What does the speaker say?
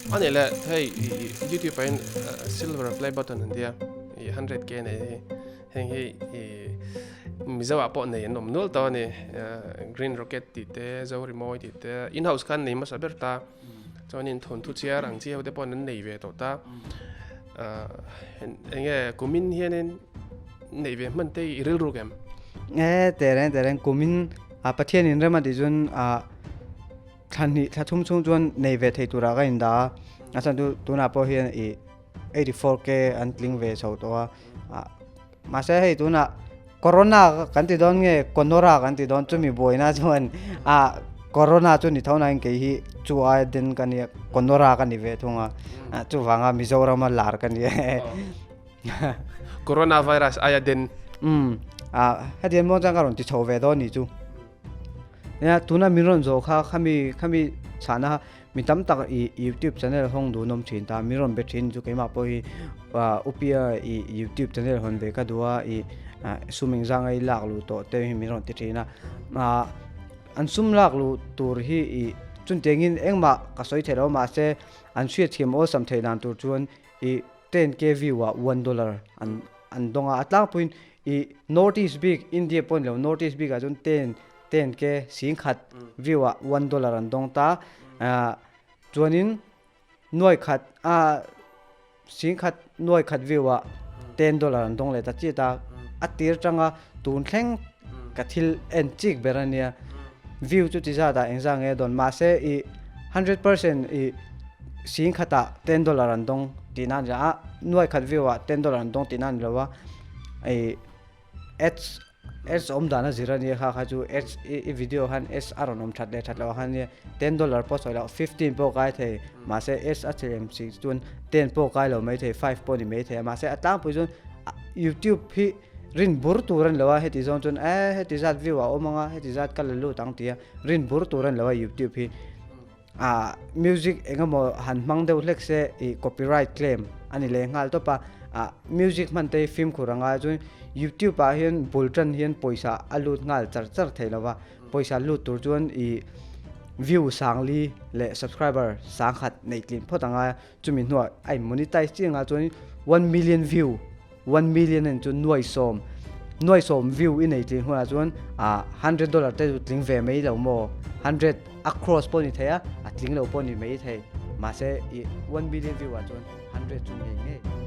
Ani leh hei YouTube ah hian silver play button an tia i 100k nei hi heng hi i Mizo ah pawh nei an awm nual tawh a ni green rocket tih te Zorimawi tih te in house khan nei hmasa ber ta chuanin thawnthu chhiar ang chi ho te pawh an nei ve tawh ta eng nge kumin hianin nei ve hman te i rilruk em? E tereng tereng kumin a Pathian in rem a tih chuan a Thla hnih thla thum chhung chuan nei ve thei turah ka indah a, a chhan chu tunah pawh hian ih 84K an tling ve chho tawh a, ah mahse hei tunah corona kan ti dawn nge conora kan ti dawn chumi buaina chuan ah corona chu ni tho nain kei hi chu aia den ka nia conora ka ni ve thung a, ah chuvanga Mizorama lar ka ni e. Corona virus aia den. Umm ah hetiang maw chuan ka rawn ti chho ve dawn ni chu. Nia tuna min rawn zawh kha khami khami chhahna kha mi tam tak ih youtube channel hawng duh an awm thin ta min rawn be thin chu keimah pawh hi ah upia ih youtube channel hawn ve ka duh a ih ah sum engzang a i lak luh tawh te hi min rawn ti thin a ah an sum lak luh tur hi ih chutiangin engmah ka sawi theih lo mahse an hriatthiam awlsam theih dan tur chuan ih 10k view ah $1 an an dawng a a tlangpuiin ih north east bik India pawh a ni lo north east bikah chuan ten ten ke singkhat view ah $1 an dawng ta ah chuanin nuai khat ah singkhat nuai khat view ah $10 an dawng leh ta chiah ta a tir tanga tun thleng ka thil en chik ber a nia view chu ti zat ah engzah nge dawn mahse ih 100% ih singkhatah $10 an dawng tihna a ni a nuai khat view ah $10 an dawng tihna a ni lo a ih ads ads awm dan a zir a nia kha kha chu ads i video khan ads a rawn awm that leh that loh khan nia $10 pawh sawi loh 15 pawh kai thei mahse ads a chhe em si chuan 10 pawh kai lo mai thei 5 pawh ni mai thei a mahse a tlangpui chuan youtube hi rin bur tur a ni lo a heti zawng chuan e heti zat view a awm ang a heti zat ka la lut ang tih a rin bur tur a ni lo a youtube hi. Ah music eng emaw han hmang deuh hlek se ih copyright claim a ni leh nghal tawp a, ah music hman te hi fimkhur a ngai chuan youtube ah hian bul tan hian pawisa a lut nghal char char thei lo va, pawisa lut tur chuan ih view sangli leh subscriber sangkhat neih tlin phawt a ngai a, chumi hnuah a in monetize chiang a chuan 1 million view 1 million a ni chu nuai sawm nuai sawm view i nei tling hunah chuan ah $100 te chu tling ve mai lo maw 100 a cross pawh ni thei a a tling lo pawh ni mai thei mahse ih 1 million view ah chuan 100 chu ngei ngei.